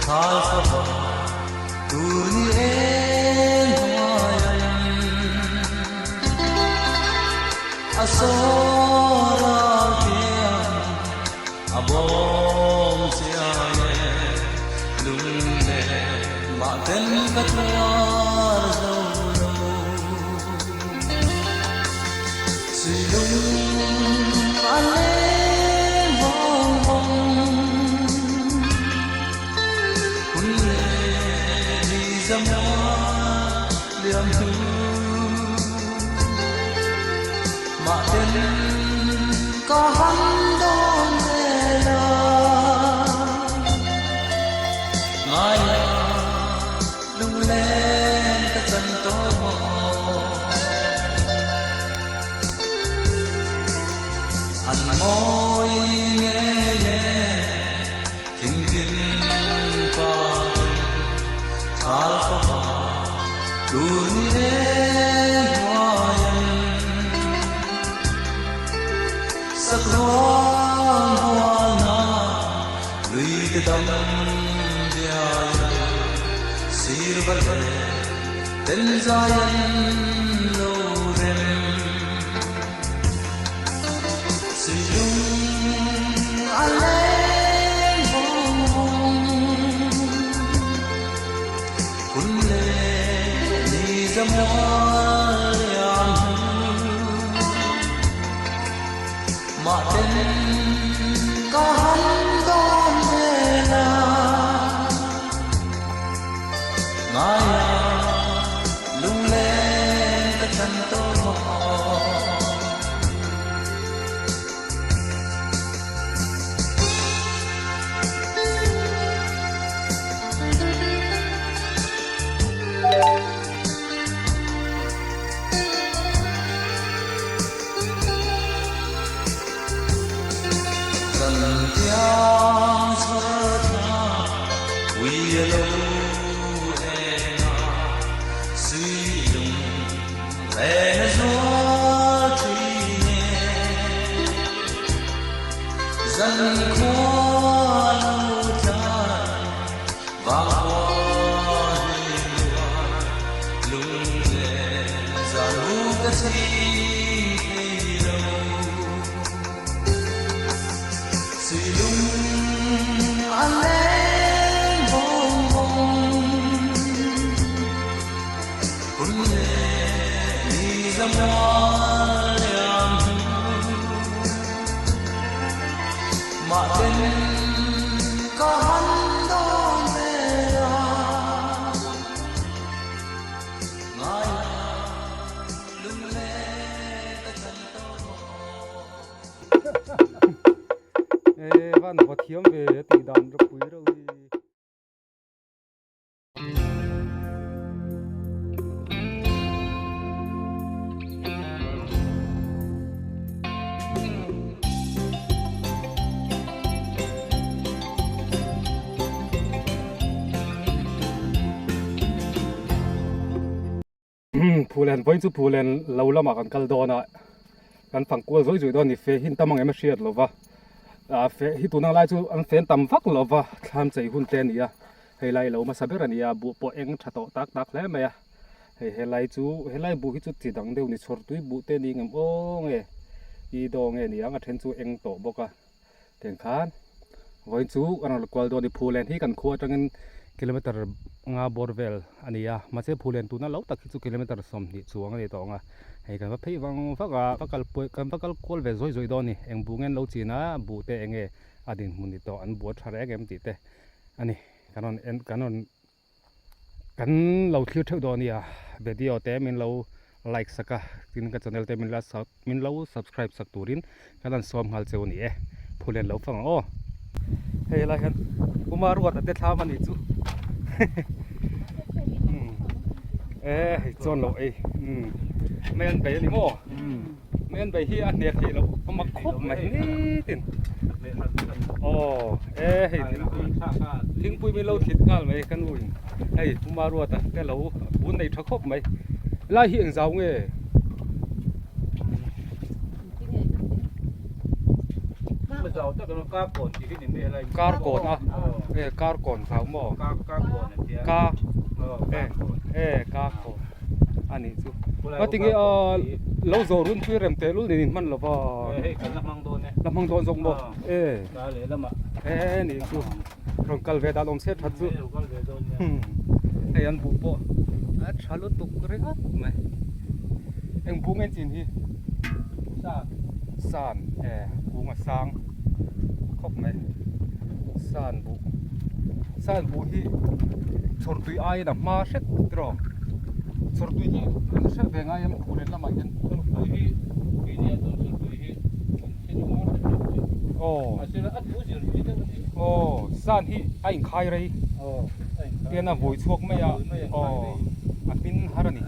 Thal fapa tur ni eng hnuaian a saw ral thiam a bawm chiai e lung leh mah ten ka tuar zo lo. Silung a leng vawng vawng hun leh ni zamual liam hnu mah ten ka han dawn vel a ngaia Lunglen ka chan tawh maw? An mawi ngei e thingthim pa in thal fapa tur ni em hnuaiin sakruang hualna Lui te dam biai sir va le ten zai an lo rem. Sui lung a leng vawng vawng hun le ni zamual liam hnu. Mah ten ka han dawn vel a, ngaia lunglen ka chan tawh maw? Zantiang chhar thla ui a lo eng a, sui lung len a zual thin e. Zan khua lo tlai vang khua hlim luai lunglen zan u ka chhing thei lo. Sui lung a leng vawng vawng hun leh ni zamual liam hnu mah ten ka han dawn ve a ngai la lunglen ka chan tawh maw. E van va thiam ve a tih dan ropui reuh hi. Phulen vawiin chu Phulen lo lamah kan kal dawn a kan fang kual zawih zawih dawn a ni fe hi tam ang em a hriat lo va ah fe hi tuna lai chu an fen tam vak lo va thlam chei hun te a ni a hei lai lo hmasa ber a ni a buh pawh eng tha tawh tak tak hle mai a hei helai chu helai buh hi chu chi dang deuh ni chhawr tui buh te a ni ngem aw nge i daw nge ni ang a then chu eng tawh bawk a. Tiang khan vawiin chu kan rawn kual dawn a ni. Phulen hi kan khua atangin kilometer nga bawr vel a ni a, mahse Phulen tuna lo tak hi chu kilometer 20 chuang a ni tawh ang a. Hei kan va phei vang vak a, va kal pui kan va kal kual ve zawi zawi dawn a ni. Eng buh nge an lo chin a, buh te eng nge a dinhmun ni tawh an buat tha reng em tih te a ni. Kan rawn en kan rawn Kan lo thlir theuh dawn nia video te min lo like sak a tin ka channel te min la min lo subscribe sak turin kan han sawm nghal cheu a ni e phulen lo fang ang aw. Hei helai hian Puma ruat a te thlam a nih chu e hei chuan lo ei mai an bei a ni maw. Mian bei hi a hne theih loh a mak khawp mai nitin aw e hei thingpui thingpui min lo thlit nghal mai ka nu in hei Puma ruata te lo bun nei tha khawp mai lai hi eng zau nge Kar kawn a e kar kawn zau maw ka e e ka kawn a nih chu ngatinge a lo zawh runpui rem teh lul nen in hman lo va la hmang dawn zawk maw e e nih chu rawn kal ve dan awm se that chu hei an buh pawh a tha lutuk ringawt mai eng buh nge an chin hi san e kung a sang khawp mai san buh san buh hi chhawrtui aiin a hma hret tiraw chhawrtui hi an hre ve ngai em phullen lamah hian Aw aw san hi a inkhai rei tian a vawi chhuak mai a aw a hmin har a ni.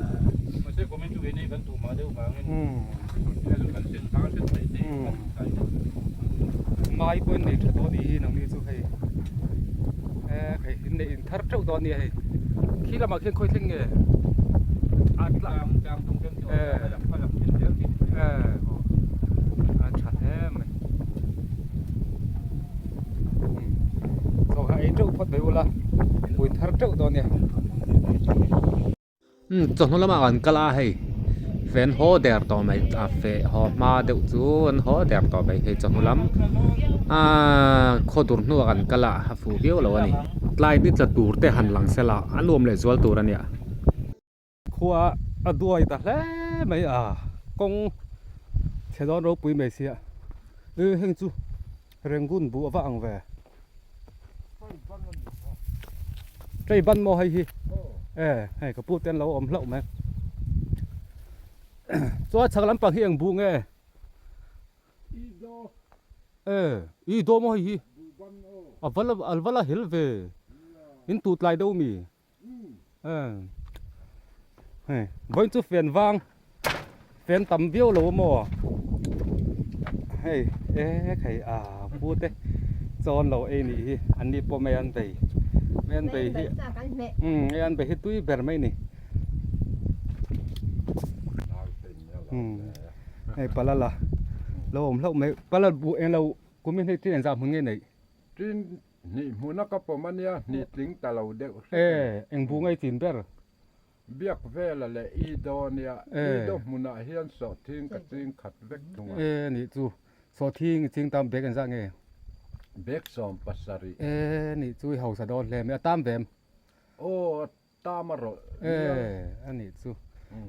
Mai pawh in nei tha dawn anih hi nangni chu hei hei in neih in thar teuh dawn a nia hei khi lamah khian khawi thleng nge a tlang a tha hle mai chaw kha ei teuh phawt mai ula pui thar teuh dawn nia umm chawhnu lamah kan kal a hei fan haw der tawh mai a feh haw hma deuh chu an haw der tawh mai hei chawhnu lam ahh khaw dur hnuah kan kal a a fuh viau lo a ni tlai ni tla tur te han lang sela a nuam leh zual tur a nia. Khua a duai ta hle mai a kawng chhe dawn ropui mai sia ih heng chu Rangoon buh a va ang ve Tlei ban maw hei hi e hei ka pu te an lo awm hlauh mai chuan chhak lampang hi eng buh nge e i daw maw hei hi a va la a va la hel ve in tuh tlai deuh mi. Hei vawiin chu fian vang fian tam viau lo a maw hei e hei a pu te chawn lo ei nih hi an ni pawh mai an bei mai an bei hi umm mai an bei hi tui ber mai ni umm hei palala lo awm hlauh mai palala buh englo kumin hei thil engzah hmun nge neih. Hnih hmuna ka pawm a nia, hnih tling ta lo deuh hret a ni. E, eng bu ngei chin ber? Biak vela leh i daw a nia, i daw hmunah hian sawhthing ka ching khat vek thung a. E, nih chu, sawhthing i ching tam bag engzah nge? Bag 70. E, nih chu i hausa dawn hle mai, a tam ve em? Aw, a tam a rawlh nial. E, a nih chu,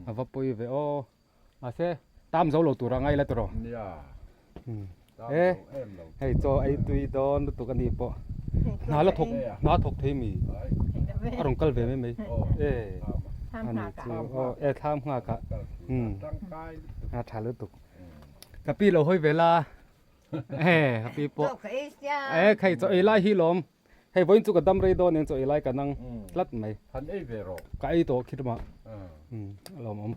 a va pawi ve aw. Mahse, tam zo lo tur a ngai la tawh rawh. Nia, tam E, zo em lo. hei chaw ei tui dawn lutuk a ni pawh. Hna la thawk, hna thawk thei mi. A rawn kal ve mai mai. E, a ni chu. Aw, e thlam nghak ah. Umm, a tha lutuk. Ka pi lo hawi ve la. E, ka pi pawh. E, hei chaw ei lai hi lawm. Hei vawiin chu ka dam rei dawn eng chaw ei lai ka nang tlat mai. Han ei ve rawh. Ka ei tawh khi lamah. Umm a lawm awm.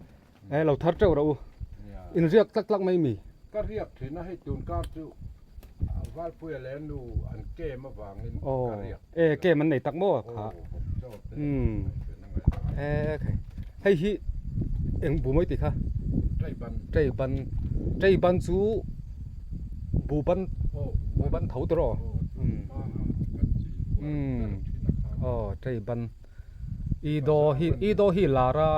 E lo thar teuh rawh u. In riak tlak tlak mai mi. Ka riak thin a hei tun kar chu Valpuia leh nu an kem avangin ka riak. E kem an nei tak maw kha. Umm e khai hei hi eng bu mai tih kha. Teiban. Teiban Teiban chu. Bu ban bu ban tho tur aw umm umm aw tei ban i daw hi i daw hi lar a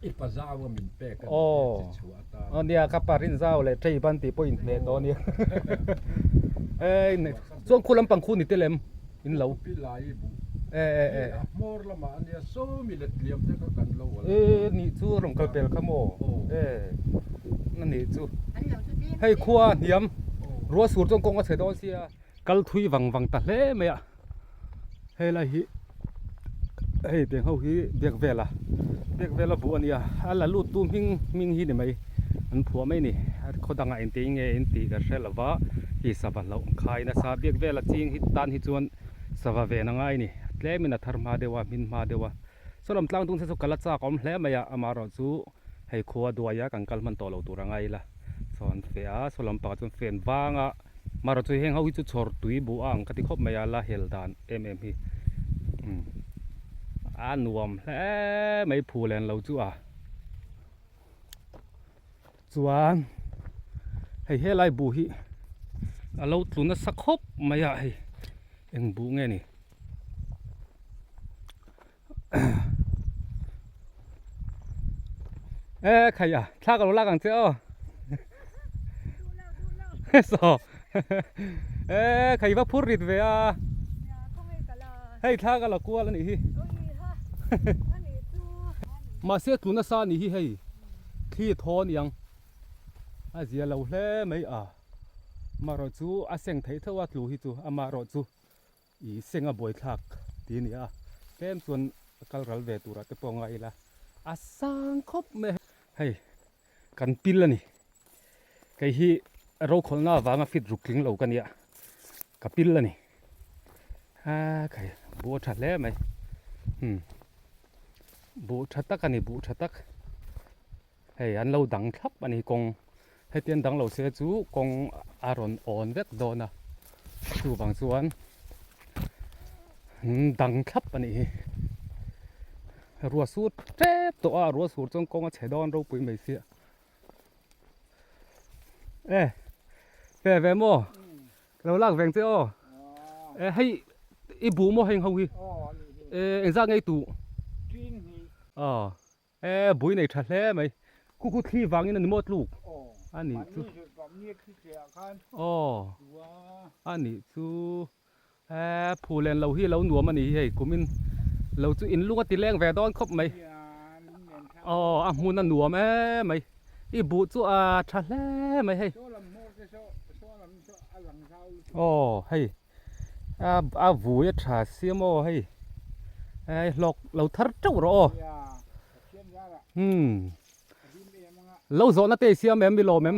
i pa zau a min pek a aw aw nia ka pa rin zau leh tei ban tih pawh inhmeh dawn nia ei chuan khu lampang khu ni tel em in lo e e e a hmawr lamah a nia sawmi let liam te kha kan lo e nih chu rawn kal pel kha maw e a nih chu hei khua hniam ruah sur chuan kawng a chhe dawn sia kal thui vang vang ta hle mai a helai hi hei tiang ho hi biak vel a biak vel a buh a nia a la lut tu hming hming hi ni mai an phuah mai a ni khaw dangah engtin nge in tih ka hre lo va hei sava hlauh an khai nasa biak vel a ching hi tan hi chuan sava ven a ngai a ni tlemin a thar hma deuh a hmin hma deuh a saw lam tlang dung te chu kal a chak a awm hle mai a amaherawh chu hei khua duai a kan kal hman tawh lo tur a ngai ila saw an feh a saw lam pangah chuan fan vang a Marawh chu heng ho hi chu chhawr tui buh a ang ka ti khawp mai a la hel dan em em hi umm a nuam hle mai phu len lo chu a chuan hei helai buh hi. A lo tlu nasa khawp mai a hei eng buh nge ni e khai a thla ka lo lak ang che aw saw e khai va phur rit ve a hei thla ka la kual a nih hi mahse tlu nasa a nih hi hei thli thaw a ni ang. A zia lo hle mai a, amaherawh chu a seng theih theuh a tlu hi chu amaherawh chu ih seng a buaithlak tih a ni a, tlem chuan a kal ral ve turah te pawh a ngai ila a sang khawp mai a, hei kan pil a ni, kei hi rokhawlhna avanga fit ruk tling lo ka nia ka pil a ni, a khai buh a tha hle mai umm buh tha tak a ni buh tha tak. Hei an lo dang thlap a ni kawng hetiang dang lo se chu kawng a rawn awn vek dawn a chuvang chuan dang thlap a nih hi ruah sur tep tawh a ruah sur chuan kawng a chhe dawn ropui mai sia e pe ve maw ka lo lak veng che aw e hei i buh maw heng ho hi e engzat nge i tuh aw. E bui nei tha hle mai. Khu khu thli vangin a ni maw tluk? A nih chu. Aw a nih chu. E phu len lo hi lo nuam a ni hi hei kumin lo chu in lung a ti leng ve dawn khawp mai. Aw a hmun a nuam em mai. I buh chu a tha hle mai hei. Aw hei. A vui a tha sia maw hei hei hlawk lo thar teuh rawh aw umm lo zawhna te i siam em i lawm em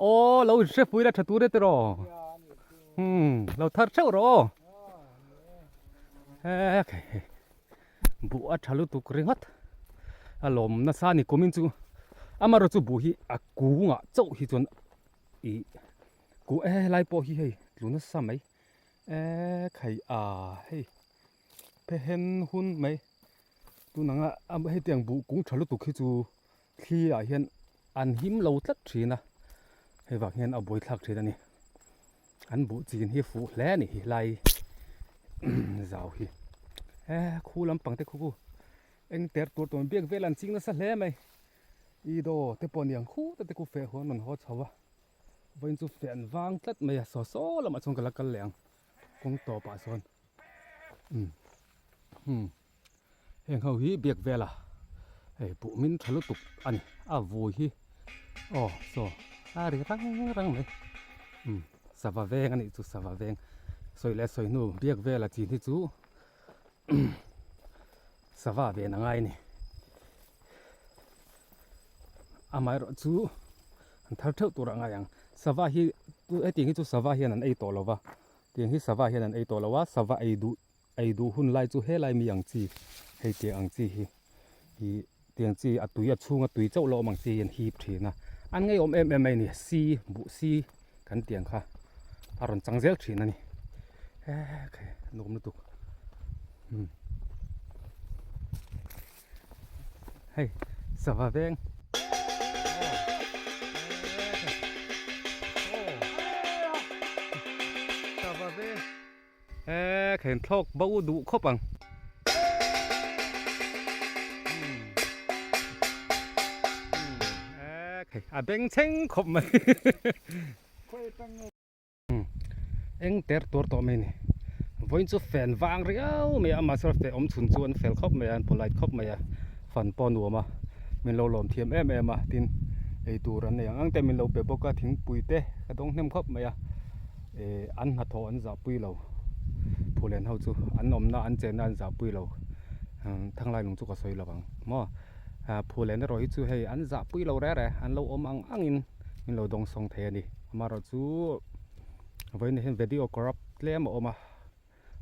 aw lo inhre pui la tha tur e tiraw umm lo thar teuh rawh aw he buh a tha lutuk ringawt a lawm nasa a ni kumin chu amaherawhchu buh hi a kungah chauh hi chuan ih. Ku e helai pawh hi hei tlu nasa mai e khai a hei pehen hun mai tun anga hetiang buh kung tha lutuk hi chu thli ah hian an him lo tlat thin a hei vang hian a buai thlak thin a ni an buh chin hi fuh hle a ni helai zau hi e khu lampang te khu khu eng ter tur tur biak vel an ching nasa hle mai i daw te pawh a ni ang khut te khu feh huan rawn haw chho a. Vawiin chu feh an vang tlat mai a, saw saw lamah chuan ka la kal leh ang kawng tawpah sawn umm umm heng ho hi biak vel a hei buh min tha lutuk a ni a vui hi aw saw a ri rang rang mai umm sava veng a nih chu sava veng sawi leh sawi hnu biak vel a chin hi chu sava ven a ngai a ni. Amaherawh chu an thar theuh tur a ngai ang. Sava hi hetiang hi chu sava hian an ei tawh lo va, tiang hi sava hian an ei tawh lo a, sava ei duh ei duh hun lai chu helai mi ang chi hei tiang ang chi hi ih tiang chi a tui a chhunga tui chauh lo awm ang chi hi an hip thin a, an ngeiawm em em mai a ni si buh si kan tiang kha a rawn chang zel thin a ni ekhei nuam lutuk umm. Hei sava veng. Sava veng. E khen thlawk bo duh khawp ang. E khei a beng chheng khawp mai. Eng ter tur tawh mai a ni. Vawiin chu fan vang riau mai a, mahse feh awm chhun chu an fel khawp mai a, an polite khawp mai a, fan pawh a nuam a, min lo lawm thiam em em a, tin eitur an nei ang ang te min lo pe bawk a, thingpui te ka dawng hnem khawp mai a, eh an hnathawh an zahpui lo, phulen ho chu an awmna an chenna an zahpui lo, thanglai lung chu ka sawi lo ang maw, phulen erawh hi chu hei an zahpui lo reh reh, an lo awm ang angin min lo dawng sawng thei a ni. Amaherawh chu vawiin ah hian video corrupt tlem a awm a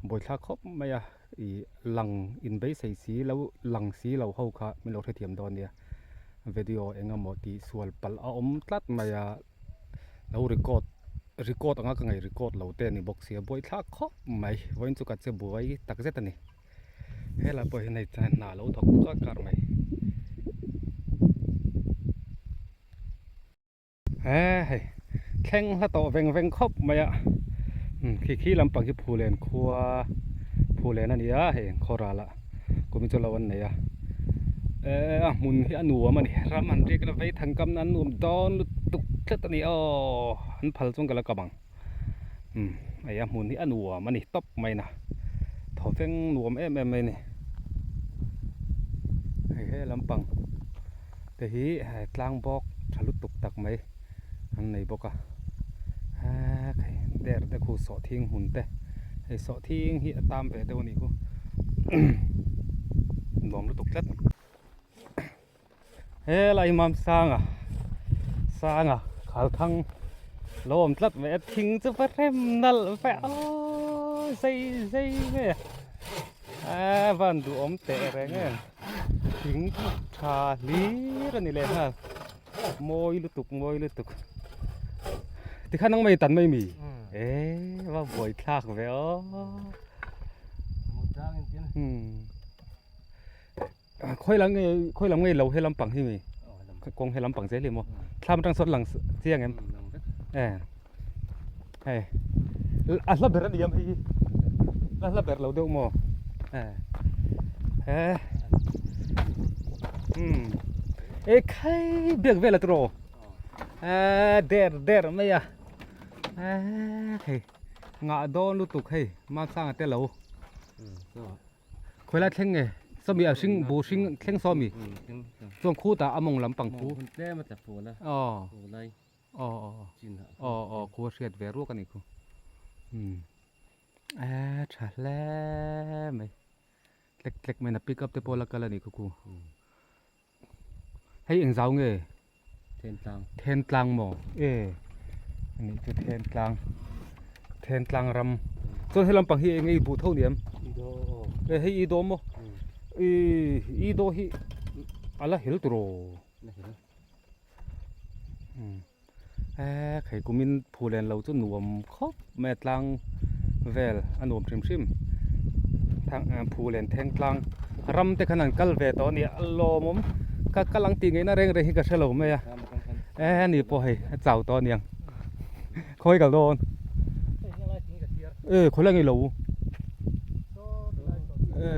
buaithlak khawp mai a ih lang in beisei si lo lang si lo ho kha min lo hrethiam dawn nia video eng emaw tih sual palh a awm tlat mai a lo record record anga ka ngaih record lo te a ni bawk sia buaithlak khawp mai vawiin chu ka che buai takzet a ni. Helai pawh hian hei chuan hna a lo thawk kar kar mai. He hei Thleng hla tawh veng veng khawp mai a khi khi lampang hi Phulen khua Phulen a ni a hei khaw ral ah kum hi chu lo an nei a eh a hmun hi a nuam a ni ram han riak ila vei thang kam na an nuam dawn lutuk tlat a ni aw an phal chuan ka la kam ang umm hei a hmun hi a nuam a ni tawp mai na thaw veng nuam em em mai a ni hei he lampang te hi tlang bawk tha lutuk tak mai. an nei bawk a hei der te khu sawhthing hmun te hei sawhthing hi a tam ve deuh a nih khu nuam lutuk tlat helai mam sanga sanga khal thang lo awm tlat mai a thing chu va rem nalh ve aw zei zei mai a a van duhawm teh reng em thing tha hlir a ni leh nghal. Mawi lutuk mawi lutuk tikhan nang mai tan mai mi e va buai thlak ve aw khawi lam nge khawi lam nge lo he lampang hi mi kawng he lampang zel hi maw thlam atang sawn lang chiang em e hei a hla ber a ni ang hei hi a hla ber lo deuh maw e he umm e khai biak vel a tiraw e der der mai a e hei ngah dawn lutuk hei Masanga te lo. Khawi lai thleng nge sawmi a hring bu hring thleng sawmi chuan khutah a mawng lampang khu aw. Aw aw aw aw khu a hriat ve ruak a nih khu umm eee tha hle mai tlek tlek mai na pick up te pawh la kal a nih khu khu hei eng zau nge Thentlang Thentlang maw e anih chu Thentlang Thentlang ram chuan he lampang hi eng nge i buh tho ni em e hei i daw maw ih i daw hi a la hel turaw. Eee khai kumin phu len lo chu nuam khawp mai a tlang vel a nuam hrim hrim phu len thleng tlang ram te khan an kal ve tawh a nia a lawmawm ka kal ang tih ngaihna reng reng hi ka hre lo mai a eee ani pawh hei a chau tawh a niang khawi kal dawn e khawi lai nge lo e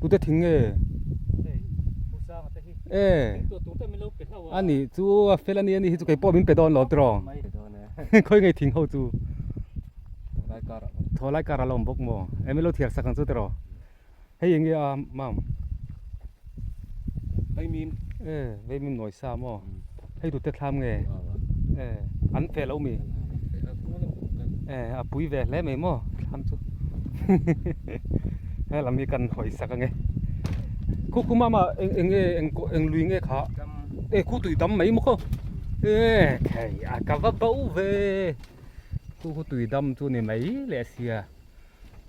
tute thing nge e ani chu a fel ani ani hi chu kei pawh min pe dawn lo tiraw khawi nge thing ho chu thaw lai kar a lo awm bawk maw e min lo thiar sak ang chu tiraw hei eng nge a mam Vaimim e vaimim nawi sa maw hei tute thlam nge e an feh lo mi e a pui ve hle mai maw thlam chu helam hi kan hawi sak ange khu khu mama eng eng nge eng eng lui nge kha e khu tui dam mai maw khaw e khei a ka va bo ve khu khu tui dam chu ni mai leh sia.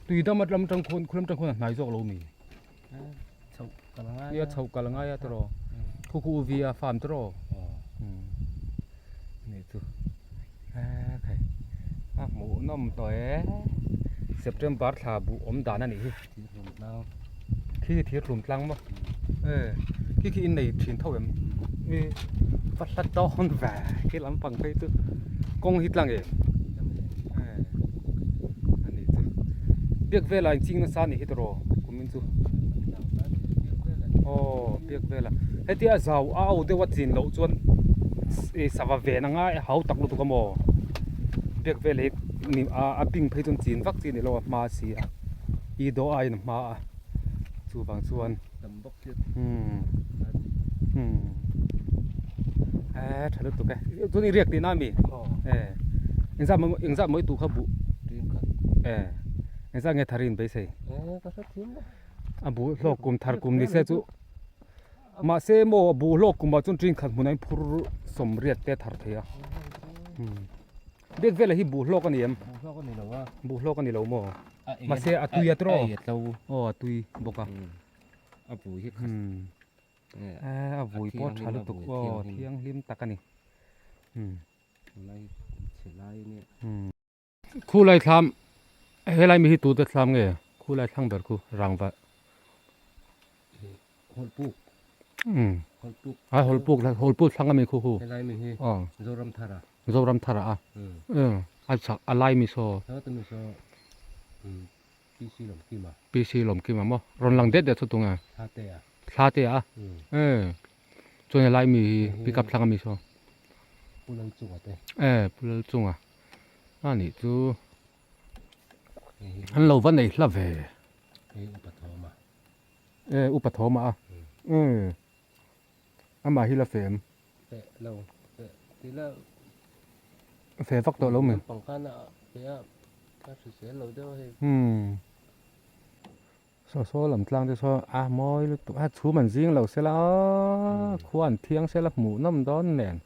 Tui dam a lam tang khawn khulam tang khawn a hnai zawk lo mi. Chhoh kal ngai. Nia chhoh kal ngai a tiraw. Khu khu uvi a farm tiraw. Ni chu. A khai. A hmuh nawm tawh e. September thla buh awm dan a nih hi. Khi thir hlum tlang maw. E khi khi in nei thin tho em. E va hla dawn ve khi lampang phei chu kawng hi tlang em. Ani chu biak velah in ching nasa anih hi tawh kumin chu aw biak velah hetia zau a au deuh a chin loh chuan ih sava ven anga hau tak lutuk a maw biak vel hi a bing phei chuan chin vak chi a ni lo a hma si a i daw aiin a hma a chuvang chuan umm umm eh tha lutuk e chuan i riak tihna ami eh engzat maw engzat maw i tuh kha buh eh engzat nge thar i inbeisei a buh hlawk kum thar kum ni se chu mahse maw a buh hlawk kumah chuan ṭin khat hmunah in phur sawmriat te a thar thei a umm. Bag velah hi buh hlawk a ni em? Buh hlawk a ni lo a. Buh hlawk a ni lo maw? Mahse a tui a tiraw? A tlo. Aw a tui bawk a. A vui hi khat. A vui pawh tha lutuk aw thianghlim tak a ni. Lai chhe lai nia. Khulai thlam helai mi hi tute thlam nge? Khulai thlang ber khu rangva. Hawlpuk. Umm. Hawlpuk. A hawlpuk hawlpuk thlang a mi khu khu. Helai mi hi. Aw. Zoramthara. Zoram thar ah a. A chak a lai mi saw. PC Lawmkima. PC Lawmkima maw? Rawn lang det det chu tunge? Thla te a. Thla te a? E. Chuan helai mi hi pick up thlanga mi saw. Pu Lalchunga te. E, Pu Lalchunga. A nih chu. An lo va nei hla ve. Hei Upa Thawma. E, Upa Thawma a. E. Amah hi la fe em? Fe lo. Fe ti la. Fe vak tawh lo mi. Naupang khan a fe a, a hrisel lo deuh a hei. Hmm. Saw saw lam tlang te saw a mawi lutuk a chhum an zing lo sela khua an thiang sela hmuh nawm dawn nen.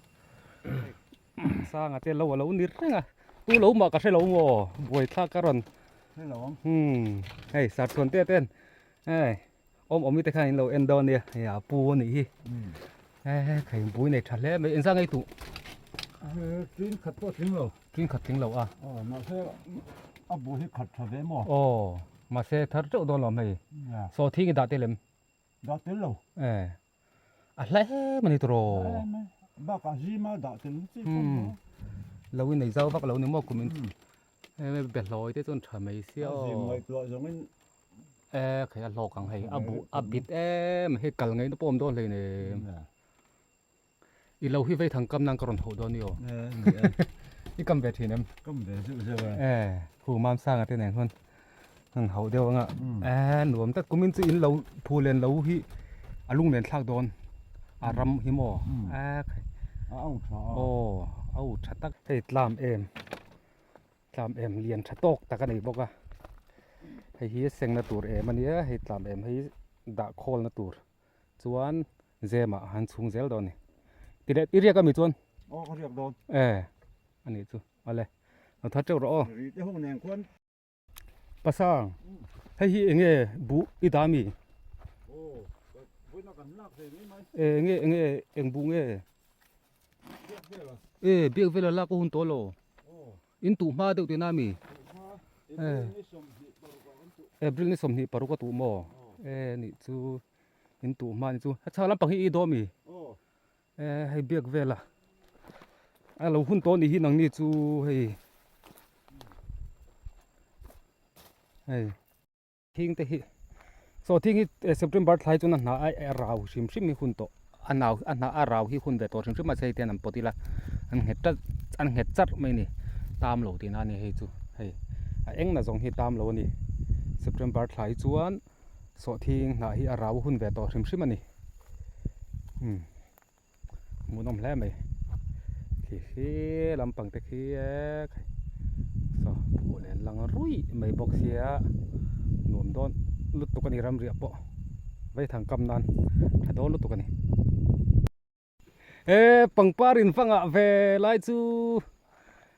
Sanga te lo a lo ni reng a, tu lo mah ka hre lo maw buaithlak ka rawn. Hre lo ang. Hmm. Hei sarchhuan te ten hei. Awm awmi te khan in lo en dawn nia hei a pu a nih hi he khai bui nei tha hle mai engzah ngei tuh Tin khat pawh tling lo tin khat tling lo a aw mahse a bu hi khat tha ve maw aw mahse thar teuh dawn lo hei saw thing i dah tel em dah tel lo e a hla em a ni tawh bakah zima dah tel chi pawh lo in nei zau vak lo ni maw kum in be hlawi te chuan tha mai sia aw zim ngaihtuah zawng in E khai a hlawk ang hei a buh a bit em hei kal ngei na pawh awm dawn hlei nem i lo hi vei thang kam nan ka rawn hauh dawn ni aw i kam ve thin em kam ve zeuh zeuh e e hu mam sanga te nen huan an hauh deuh anga e nuam tak kumin chu in lo phu len lo hi a lung len thlak dawn a ram hi maw e khai a au tha aw au tha tak hei tlam em Tlam em lian tha tawk tak a nei bawk a, hei hi sengna tur em a nia, hei tlam em hi dah khawlna tur chuan zem ah han chhung zel dawn a ni. Ti leh i riak ami chuan? Aw ka riak dawn. E a nih chu awle lo thar teuh rawh aw. Ri te ho nen khuan. Pasang hei hi eng nge buh i dah ami? Aw vawiin a kan lak ve mai mai. E eng nge eng nge eng buh nge? Biak vela. E biak vela lak a hun tawh lo. In tuh hma deuh tihna ami? April ni 25 a tuh maw? E nih chu in tuh hma ni chu. A chhak lampang hi i daw ami? E hei biak vela. A lo hun tawh nih hi nangni chu hei. Hei. Thing te hi saw thing hi September thlai chuan a hna a rau hrim hrim hi hun tawh a nau a hna a rau hi hun ve tawh hrim hrim a chei te an pawt ila an nghet chat an nghet charh mai a ni tam lo tihna a ni hei chu hei a eng na zawng hi tam lo a ni September thlai chuan sawhthing hnah hi a rau hun ve tawh hrim hrim a ni umm. Hmuhnawm hle mai khi khi lampang te khi e saw phuh leh lang ruih mai bawk sia nuam dawn lutuk a ni ramriah pawh vaithang kam nan tha dawn lutuk a ni. E pangpar in va ngah ve lai chu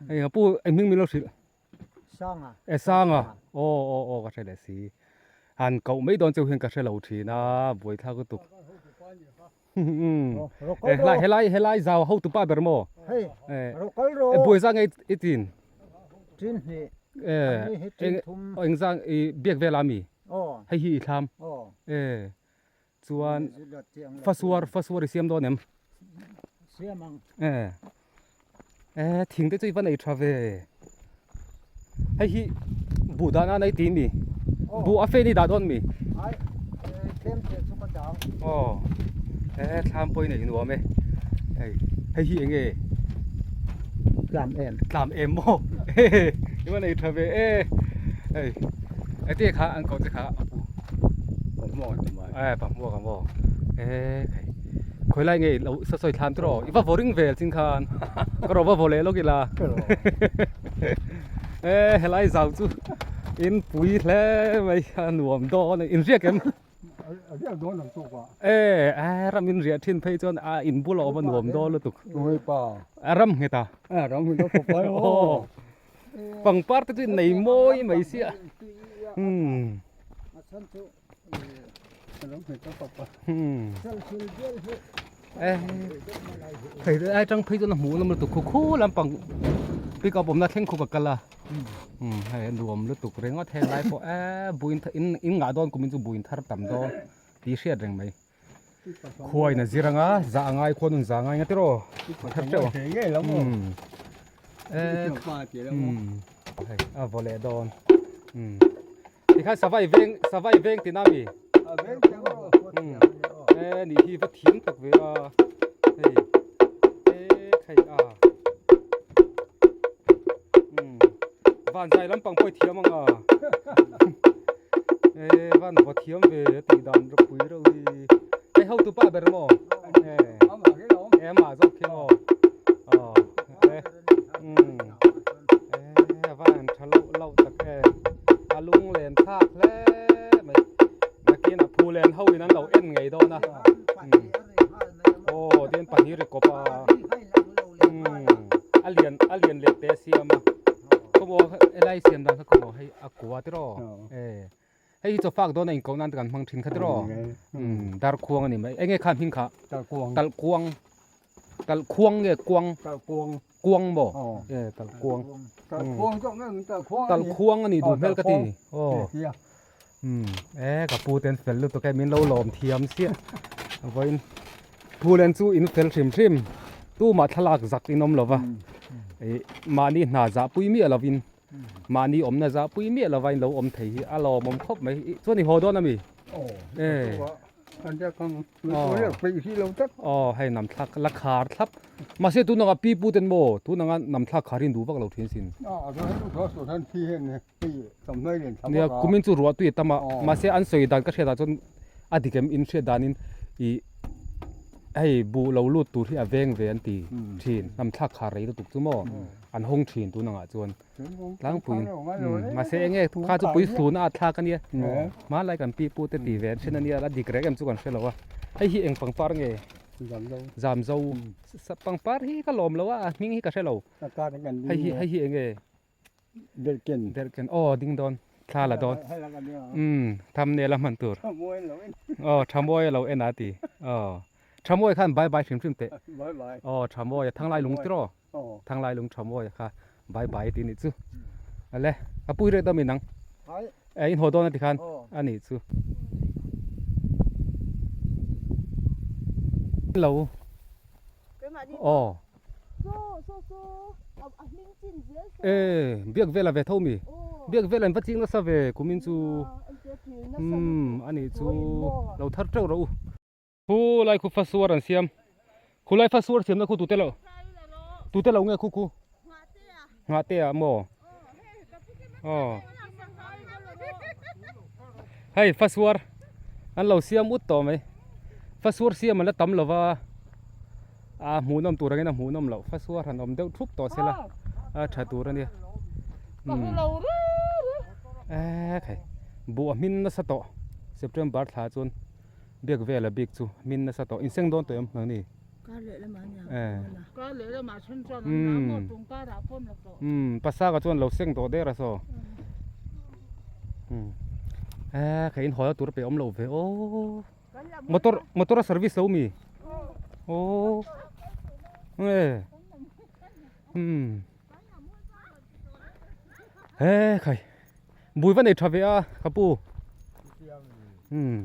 hei a pu eng hming min lo hrilh. Sanga. E Sanga aw aw aw ka hre leh si han koh mai dawn cheu hian ka hre lo thin a buaithlak lutuk. Helai helai helai zau hotu pa ber maw? Hei ro kal ro. Buai zang nge i tin? Tin hnih. Ani hi tin thum. Eng zang i biak vel a mi? Hei hi i thlam. E chuan fasuar fasuar i siam dawn em? Siam ang. E e thing te chu i va nei tha ve. Hei hi buh dah nan a i ti mi? Buh a fen i dah dawn mi? Ai tlem te chu ka dang. Aw he thlam pawh i nei nuam e. Hei hei hi eng nge? Tlam em. Tlam em maw? I va nei tha ve e. Hei ete kha an koh che kha a pu. Pahmuak an ti mai. E pahmuak a maw? E khai khawi lai nge lo saw sawi thlam tawh i va vaw ring vel chin khan ka rawh va vaw leh lawk ila e helai zau chu in pui hle mai a nuam dawn a in riak em riak dawn ang tawk a e a ram in riah thin phei chuan a in bul a awm a nuam dawn lutuk pa a ram nghet a a ram nghet a fawp ai aw pangpar te chu in nei mawi mai sia umm Thei ai tang phei chuan a hmuh nawm lutuk khu khu lampang pick up awmna thleng khu ka kal a hei a nuam lutuk ringawt heng lai pawh eee buin in in ngah dawn kum in chu buin thar tam dawn tih hriat reng mai khuain a zir anga zah a ngai khuan hun zah a ngai nga tiraw thar teuh. E hei a vaw leh dawn umm tikhan savai veng savai veng tina mi umm e nih hi va thiam tak ve a hei e khai a umm van zai lampang pawh i thiam ang a e van vaw thiam ve a tih dan ropui reuh hi hei hotu pa ber maw e e amah zawk khi maw aw e umm e a van tha loh loh tak e a lung len thlak hle mai nakin a phu len ho in an lo en ngei dawn a umm aw tin pahnih ri kawp a umm a lian a lian leh te a siam a khawmaw helai siam dan kha khawmaw hei a kua tiraw e hei hi chawfak dawn a inkoh nan te kan hmang thin kha tiraw umm darkhuang a ni mai enge kha hming kha talhkuang talhkhuang nge kuang kuang maw e talhkuang talhkhuang a nih duh hmel ka ti aw umm e ka pu te an fel lutuk e min lo lawm thiam chiah vawiin phulen chu in fel hrim hrim tumah thlalak zak in awm lova ih mahni hna zah pui miah lovin mahni awmna zah pui miah lova in lo awm thei hi a lawmawm khawp mai chuan i haw dawn ami e Aw hei nam thlak la khar thlap mahse tun anga pi pu ten maw tun anga nam thlak khar hi an duh vak lo thin sin nia kumin chu ruah tui a tam a mahse an sawi dan ka hriat ah chuan a dik em in hriat danin ih hei buh lo lut tur hi a veng ve an ti thin nam thlak khar rei lutuk chu maw an hawng thin tun angah chuan. Tlangpui mahse enge kha chu pui hlun a at thlak ania hmanlai kan pi pu te tih ve an then ania a dik reng em chu kan hre lo a hei hi eng pangpar nge zamzo pangpar hi ka lawm lo a a hming hi ka hre lo hei hi hei hi enge derhken aw ding dawn thla la dawn umm thumbnail a hman tur aw tha mawi a lo en a ti aw tha mawi khan bye bye hrim hrim teh aw tha mawi a thanglai lung tiraw. Thanglai lung tha mawi kha bai bai tih nih chu ale a pui rek dawm inang e in haw dawn a ti khan a nih chu lo aw e biak vela ve tho mi biak vela an va ching nasa ve kumin chu umm a nih chu lo thar teuh rawh u. Khu lai khu fasuar an siam. Khu lai fasuar siamna khu tute lo tute lo nge khu khu nghah te ah maw aw hei fasuar an lo siam ut tawh mai fasuar siam an la tam lova a hmuhnawm tur angin a hmuhnawm loh fasuar han awm deuh thup tawh sela a tha tur ania umm ekhei buh a hmin nasa tawh September thla chuan. Biak vel a bik chu min nasa tawh inseng dawn tawh em nangni? Kar leh lamah a nia Kar leh lamah then chuan an la maw tung karah pawh an la tawh. Umm pasaka chuan lo seng tawh der a saw. Umm eh kha in hawl a tur pe awm lo ve aw. Motor motor a service lo mi? Aw eh umm eh khai. Bui va nei tha ve a ka pu umm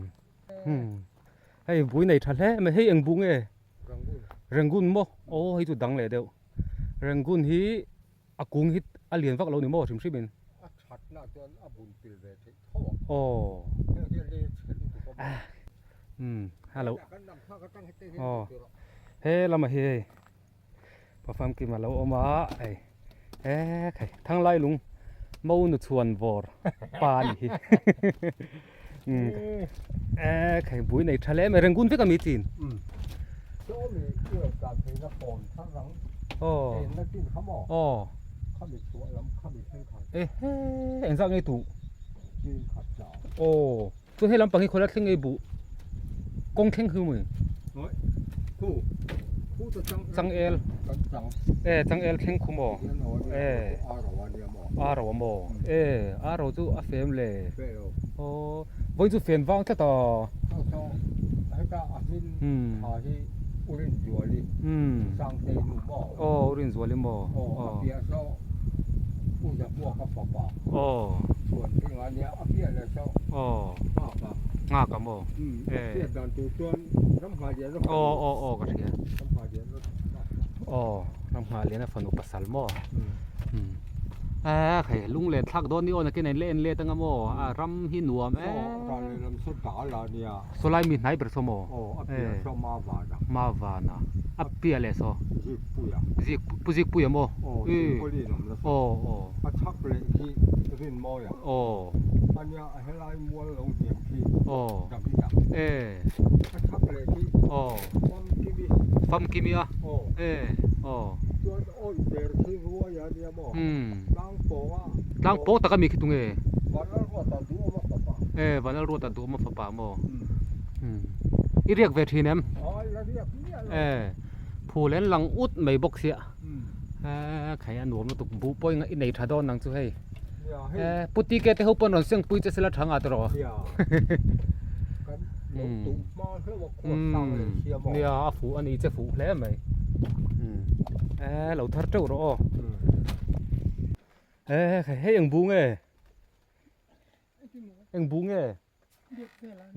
umm hei bui nei tha hle mai hei eng bu nge rangoon maw aw hei chu dang leh deuh rangoon hi a kung hi a lian vak lo ni maw hrim hrim in aw umm hello aw he lamah hi hei. Pafamkim a lo awm a hei ek hei thanglai lung mo nu chhuan vawr pa a nih hi umm ek hei bui nei tha hle mai rangoon vek a mi chin aw aw e he engzah nge tuh aw. Chuan hei lampang hi khawi lai thleng nge buh kawng thleng hi maw changel e changel thleng khu maw e a ro a maw e a ro chu a fem le aw vawiin chu fen vang tlat a aw u Rinzuali maw aw. Aw nghak a maw e aw aw aw ka hria. Aw ramnghah lian a fanu pasal maw umm a hei lunglen thlak dawn ni aw nakin a in la en let anga maw a ram hi nuam em saw lai mi hnai ber saw maw ma vana a piah leh saw zik pu zik puia maw aw aw aw aw e aw famkimi a e aw umm tlang pawng tak ami khi tunge e vanlalruata duhawma fapa maw umm i riak ve thin em e phul en lang ut mai bawk sia e khai a nuam lutuk buh pawh i nei tha dawn ang chu hei e pu tk te ho pawn rawn seng pui che sela tha ngah tawh rawh umm nia a fuh a ni che fuh hle mai umm e lo thar teuh rawh aw e hei eng bu nge eng bu nge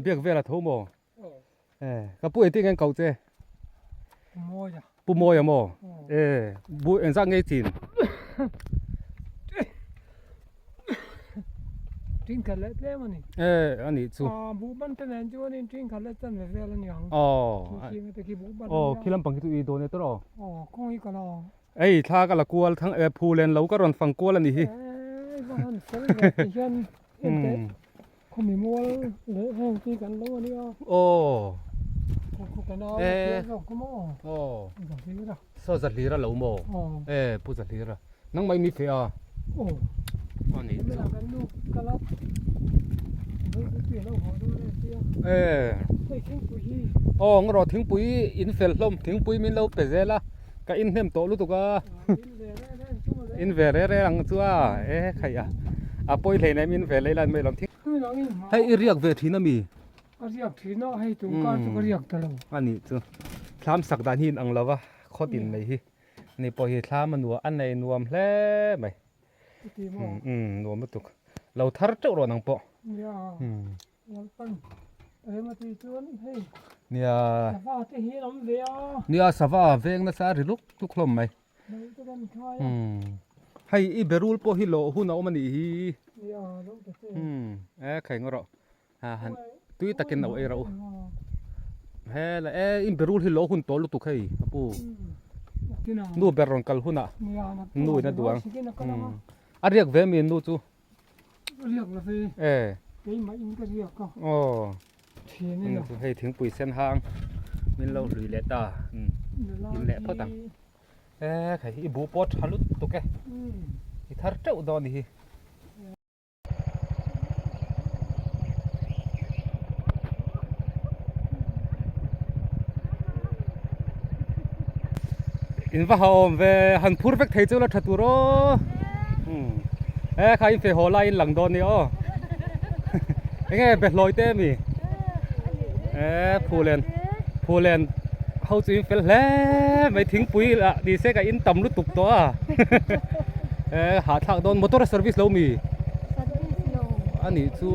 biak vel a tho maw e ka pu engtin nge an koh che Pu Mawia maw e bu engzat nge i chin Tingkhat leh tlem a ni. E a nih chu. A buh ban te nen chuan in tingkhat leh chan ve vel a ni ang. Aw. Khi te khi buh ban a nia. Aw khi lampang khi chu i dawn e tawrh aw. Aw kawng hi ka la ang. Ei thla ka la kual thang e phu len lo ka rawn fang kual a ni hi. E va han fel ve ti hian en teh. Khawmi mual leh heng chi kan lo a nia. Aw. Khaw ka nau a pian zawk kha maw? Aw. Zahlira. Saw Zahlira lo maw? Aw. E Pu Zahlira. Nang mai mi feh a? Aw. A nih chu. Hemi kan nu kal a. Zui lo haw dawn e tia. E. Hei thingpui hi. Aw ngarawh thingpui in fel hlawm thingpui min lo pe zel a. Ka in hnem tawh lutuk a. In ve re re ang chu a e khaih a a pawi hlei nem in ve lei lan mai lawm thing. Hei i riak ve thin ami? Ka riak thin a hei tun kar chu ka riak ta lo. A nih chu thlam sak dan hi in ang lo va khaw tin mai hi ni pawh hi thlam a nuam a nei nuam hle mai. Umm nuam lutuk lo thar teuh rawh nang pawh. Nia. Lalpan rem a tih chuan hei Nia. Sava te hi an awm ve a. Nia sava veng nasa ri luk luk hlawm mai. Lo te kan khai a. Umm hei i berul pawh hi lawh hun a awm a nih hi. Nia lo ta che. Umm e khai ngaw rawh. Ha han tui takin lo ei rawh u. He la e in berul hi lawh hun tawh lutuk hei a pu. Nu ber rawn kal hunah nu in a duh ang. Umm a riak ve mi nu chu. Riak la ve. E. Keimah in ka riak a. Aw. Thian ila. Hei thingpui sen hang min lo hlui leh ta. In leh phawt ang. E khai i buh pawh tha lutuk e. I thar teuh dawn a ni hi. In va haawm ve han phur vek thei chu la tha tur aw e kha in feh haw lai in lang dawn nia aw enge be hlawi te ami e phulen phulen ho chu in fel hle mai thingpui lah ni se ka in tam lutuk tawh a e hahthlak dawn motor a service lo mi a nih chu.